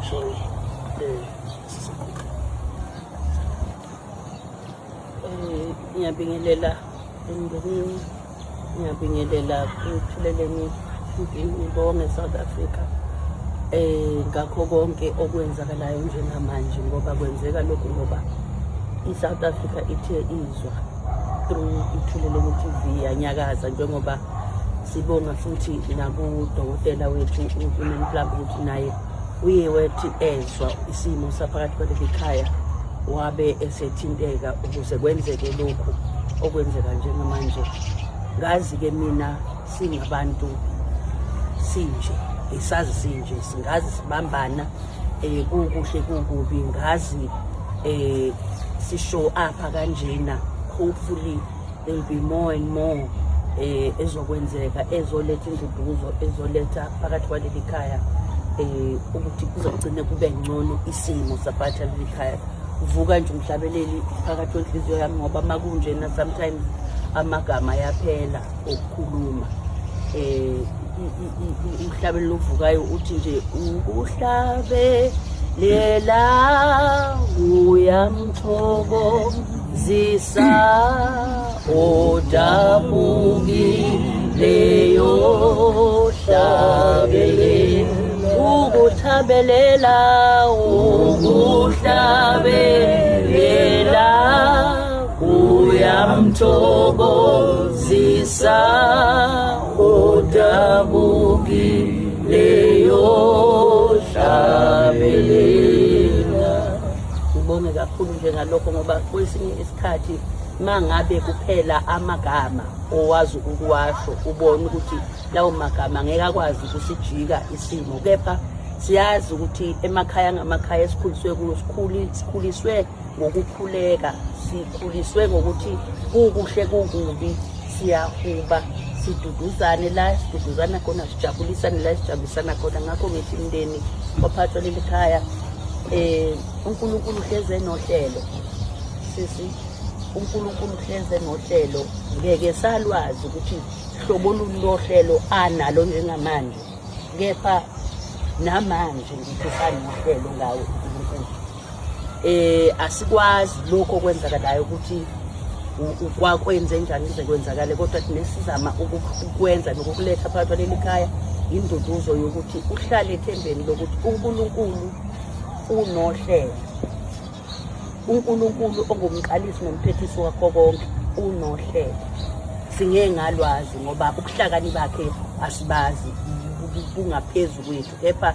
Sorry. Ngiyabingelela emndenini, ngiyabingelela kuThuleleni TV, ngibonge South Africa ngakho konke okwenzakalayo njengamanje, ngoba kwenzeka lokhu ngoba i-South Africa ithe izwa through iThuleleni TV yanyakaza, njengoba sibonga futhi nakudokotela wethu uHuman Plumb ukuthi naye uye wethi ezwa isimo saphakathi kwaleli khaya wabe esethinteka ukuze kwenzeke lokhu okwenzeka njengamanje. Ngazi-ke mina singabantu sinje, ngisazi sinje, singazi sibambana kukuhle kukubi, ngazi si-show up kanjena. Hopefully there will be more and more ezokwenzeka, ezoletha induduzo, ezoletha phakathi kwaleli khaya ukuthi kuzogcine kube ngcono isimo saphakathi kwaleli khaya. Vuka nje umhlabeleli phakathi kwenhliziyo yami, ngoba makunjena sometimes amagama ayaphela okukhuluma. Umhlabeleli ovukayo uthi nje ukuhlabelela kuyamthokozisa odabukileyo, hlabelela, ukuhlabelela, ukuhlabelela kuyamthokozisa odabukileyo, hlabelela. Ngibonge kakhulu nje ngalokho, ngoba kwesinye isikhathi mangabe kuphela amagama owazi ukuwasho, ubone ukuthi lawo magama ngeke akwazi ukusijika isimo, kepha siyazi ukuthi emakhaya ngamakhaya esikhuliswe kuwo, sikhuliswe ngokukhuleka, sikhuliswe ngokuthi kukuhle kukubi siyahuba, siduduzane la siduduzana khona, sijabulisane la sijabulisana khona. Ngakho ngithi mndeni waphathwa leli khaya, uNkulunkulu uhleze nohlelo, sisi, uNkulunkulu uhleze nohlelo. Ngeke salwazi ukuthi hlobo luni lohlelo analo njengamanje, kepha namanje ngithi usanohlelo ngawo uNkulunkulu. Asikwazi lokho okwenzakalayo ukuthi kwakwenze njani kuze kwenzakale, kodwa thina sizama ukukwenza nokukuletha phakathi kwaleli khaya induduzo yokuthi uhlale ethembeni lokuthi uNkulunkulu unohlelo. uNkulunkulu ongumqalisi nomphethisi wakho konke unohlelo. Singeke ngalwazi ngoba ubuhlakani bakhe asibazi, bungaphezu kwethu, kepha